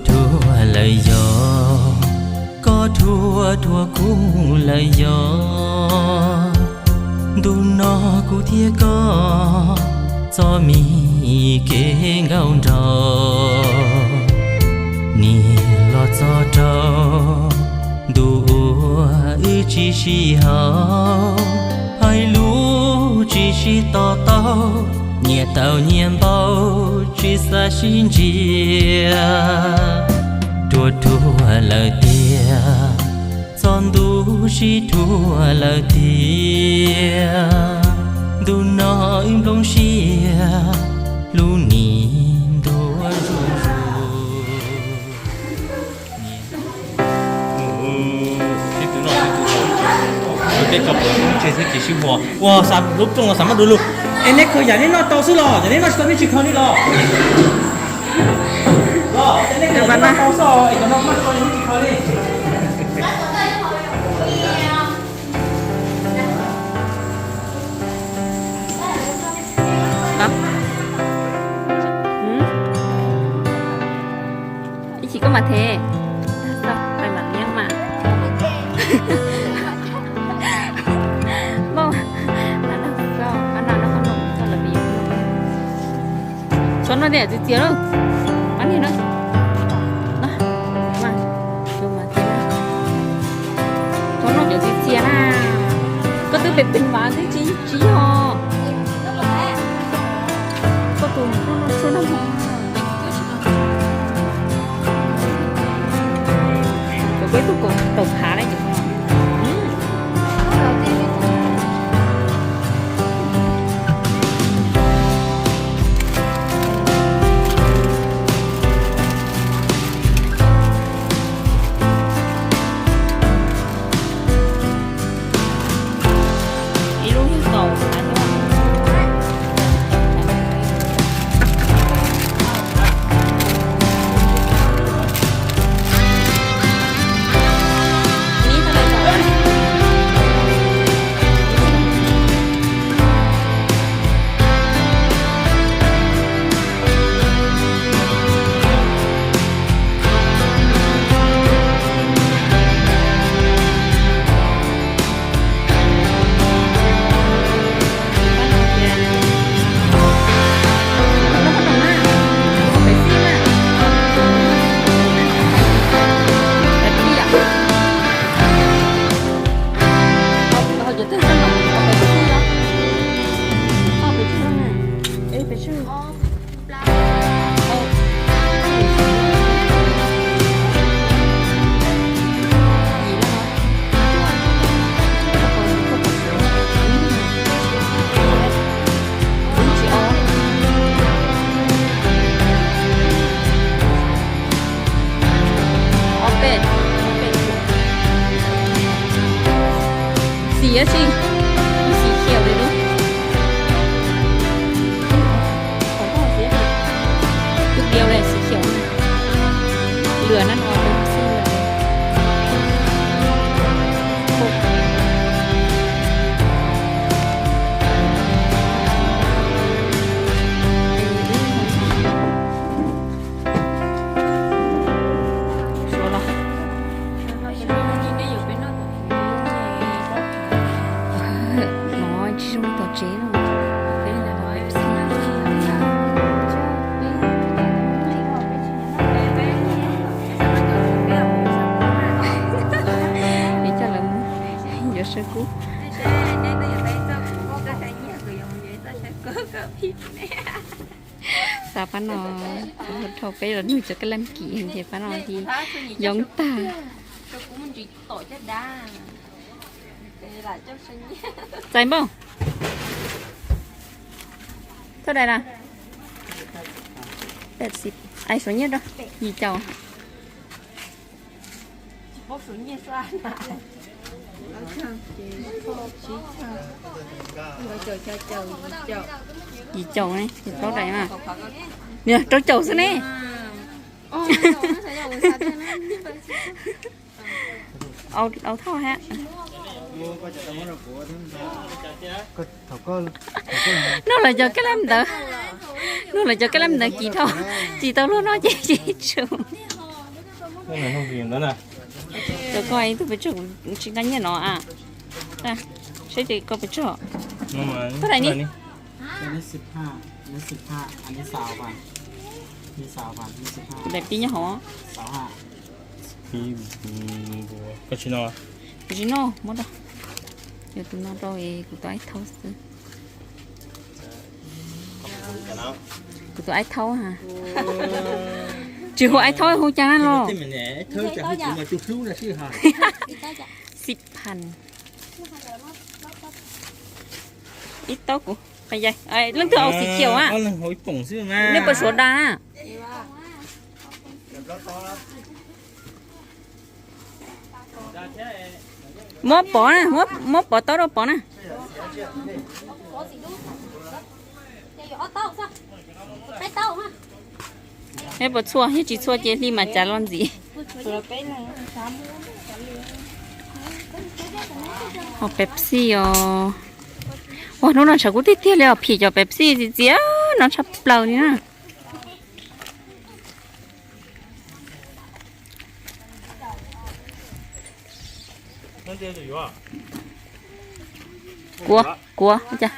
Dhuav lawm yog, koj dhuav dhuav kuv lawm yog, ntu no kuv thiab koj txoj me kev nkauj nraug, niam los txog rau ntu uas wb tsis sib haum, hais lus tsis sib to taub, nyias tau nyias npau tsis xav sib ntsia. Dhuav dhuav lawm tiag, txog ntu sib dhuav lawm tiag, ntu no wb nplooj siab hlub nim ntuag zuj zus. Ua xav lub rooj los xav maj du lug. Es neb khaws yam neb noj tau xwb los, yam neb noj tsis tau nej tsis khaws li los? Los, neb khaws yam neb noj tau xwb es cov no maj tsis tau nej tsis khaws li. Ib chim koj mam them. Tag xo, pais mam liab mas. Npauj, tag xo, pab no no qhov no txog lawm vim tshuav no tias txias txias lawm. Pab niag no. No, mas, mas, tshuav no cov txias txias na. Koj twb pem pem mas twb tsis tsis yog. Koj tus no no tshuav no. Cov peb tug kaum tawm phav na cov no. Ib lub yog kaum phav. Xim dab tsi? Xim khiaum li lub. Twb diau li xim khiaum. Lwm na no peb xim lawm. Suav los. No tsis zoo tom tsev no. Es coj lawv mus yuav saw kub. Xav pab no, dhau peb los nug cov kab lam kim ces pab no ces yoob tag. Txais npaum. Thaj dais na. Peb xi, ai suav nyiaj rau. Yim caum. Yim caum ne, plaub dais mas. Rau caum xwb ne. Au thauj hab. Nug lawv cov kab lam ntawv, nug lawv cov kab lam ntawv kim dhau, tsis tau luag no ces tsis tsum. Cov koj ib tug pes tsawg kuv tsis nqa nyiaj no a. Saib ces koj pes tsawg. Tus daim ni. Tus daim pib nyob hauv. Kuv tsis noj, muab rau. Yog tus no rau es kuv tus aib thaub xwb. Kuv tus aib thaub ha. Tsis hu aib thaub hu cas na los. Xib phan. Ib taub kuv. Leej twg au xim chiaus a? Nej puas suav da na? Muab pov na, muab pov taub rau pov na. Peb puas txhua, yog tsis txhua ces Hli mas cav los ntxiv. Ho Pepsi os. Ua hnub no tshav kub tiag tiag li os, phim cov Pepsi txias txias no tshaj plaws li na. Kuv, kuv, ua cas?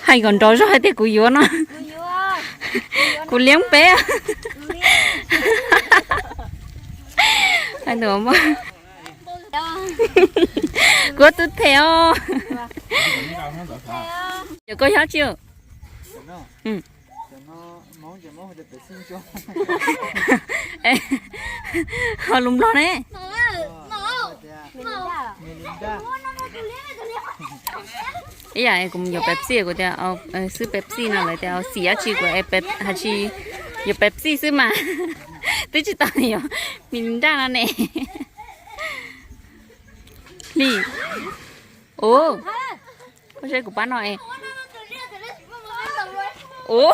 Hais kom nrov zog hais tias kuv yuav no. Kuv liab peb. Kuv tus them os. Cov koj nyob tsi? Ho lus Nplog ne. Ib yam kuv mus yuav Pepsi kuv tias xwb Pepsi no lawv tias xim dab tsi kuv hais tsis yuav Pepsi xwb mas. Twb tsis tau yuav Mirinda no ne. Hli. Ua, koj saib kuv pab no es. Ua,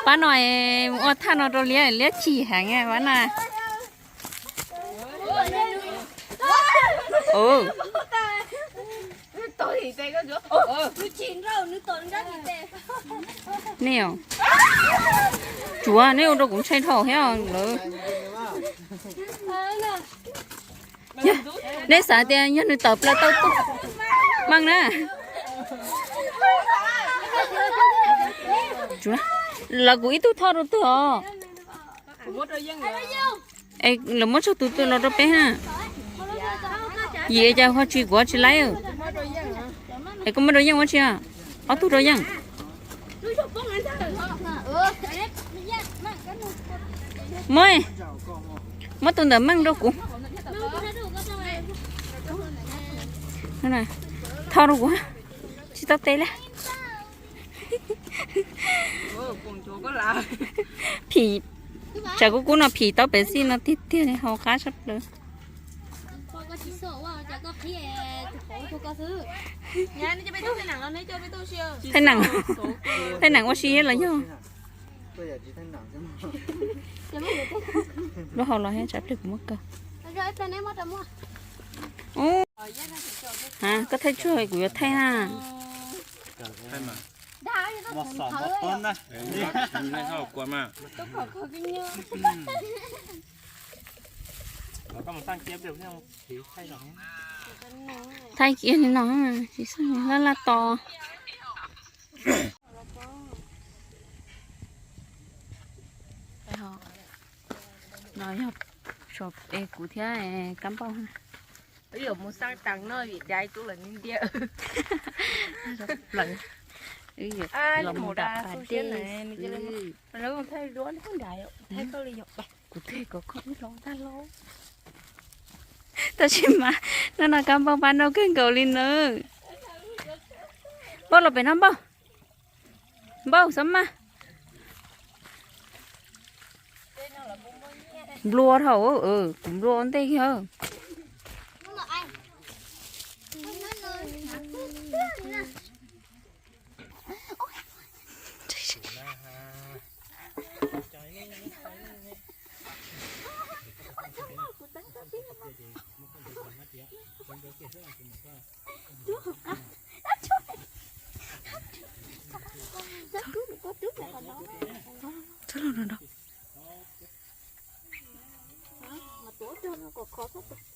pab no es ua thaj no rau liab, liab chim heev pab na. Nej, tsuav nej ua rau kuv ntshai dhau thiab lawm. Nej xav tias yog nws tawm plaws tau tuaj meej na. Lawv kuv ib tug thoj rau twg os? Es lawv muab tsawg tus twg los rau peb ha. Yim cas ho tsis kuv tsis laib. Es koj muab rau Yeej ua tsi? Ob tug rau Yeej. Muab, muab tus ntawm meej rau kuv. Thoj rau kuv, tsis tau tes li. Phim, tsam kuv kub no phim tau Pepsi no tiag tiag li, haus qab tshaj plaws. Thaij nam, thaij nam ua si los yog. Lub hau los thiab tsam pliag kuv muab kaw. Koj thaij tsuag kuv yuav thaij na. Thaij kiag li no, laj laj to. No yog, es kuv thiab Kab Npauj. Wb yuav mus xaj tas no vim cas ib tug lawv ntiag plaws. Wb yuav los mus nram pas dej xwb. Kuv twb kom koj wb los tag los. Tab sis mas hnub no Kab Npauj pab nrauj kawg nkaus li na. Npauj los pem no Npauj. Npauj xab maj. Nplua dhau, kuv nplua ua ntej kiag. Txhob los no. Mas tuav cog no kom khov xwb.